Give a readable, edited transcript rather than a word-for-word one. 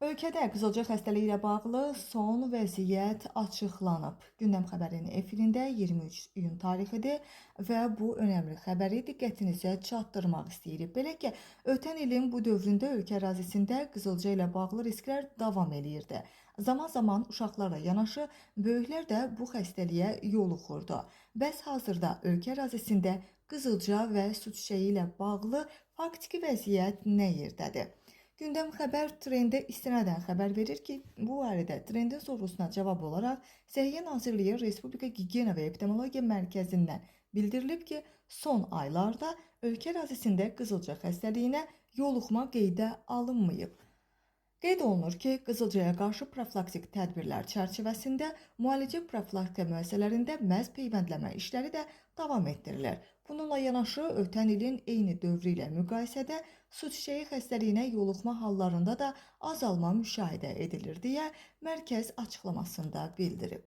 Ölkədə qızılca xəstəliyi ilə bağlı son vəziyyət açıqlanıb. Gündəm xəbərinin efirində 23 iyun tarixidir və bu önəmli xəbəri diqqətinizə çatdırmaq istəyirik. Belə ki, ötən ilin bu dövründə ölkə ərazisində qızılca ilə bağlı risklər davam eləyirdi. Zaman-zaman uşaqlarla yanaşı böyüklər də bu xəstəliyə yoluxurdu. Bəs hazırda ölkə ərazisində qızılca və su çiçəyi ilə bağlı faktiki vəziyyət nə yerdədir? Gündəm xəbər trendə istinadən xəbər verir ki, bu barədə trendin sorğusuna cavab olaraq Səhiyyə Nazirliyi Respublika Gigiyena və Epidemiologiya Mərkəzindən bildirilib ki, son aylarda ölkə ərazisində qızılca xəstəliyinə yoluxma qeydə alınmayıb. Qeyd olunur ki, qızılcaya qarşı profilaktik tədbirlər çərçivəsində müalicə profilaktika müəssisələrində məhz peyvəndləmə işləri də davam etdirilir. Bununla yanaşı ötən ilin eyni dövrü ilə müqayisədə su çiçəyi xəstəliyinə yoluxma hallarında da azalma müşahidə edilir deyə mərkəz açıqlamasında bildirib.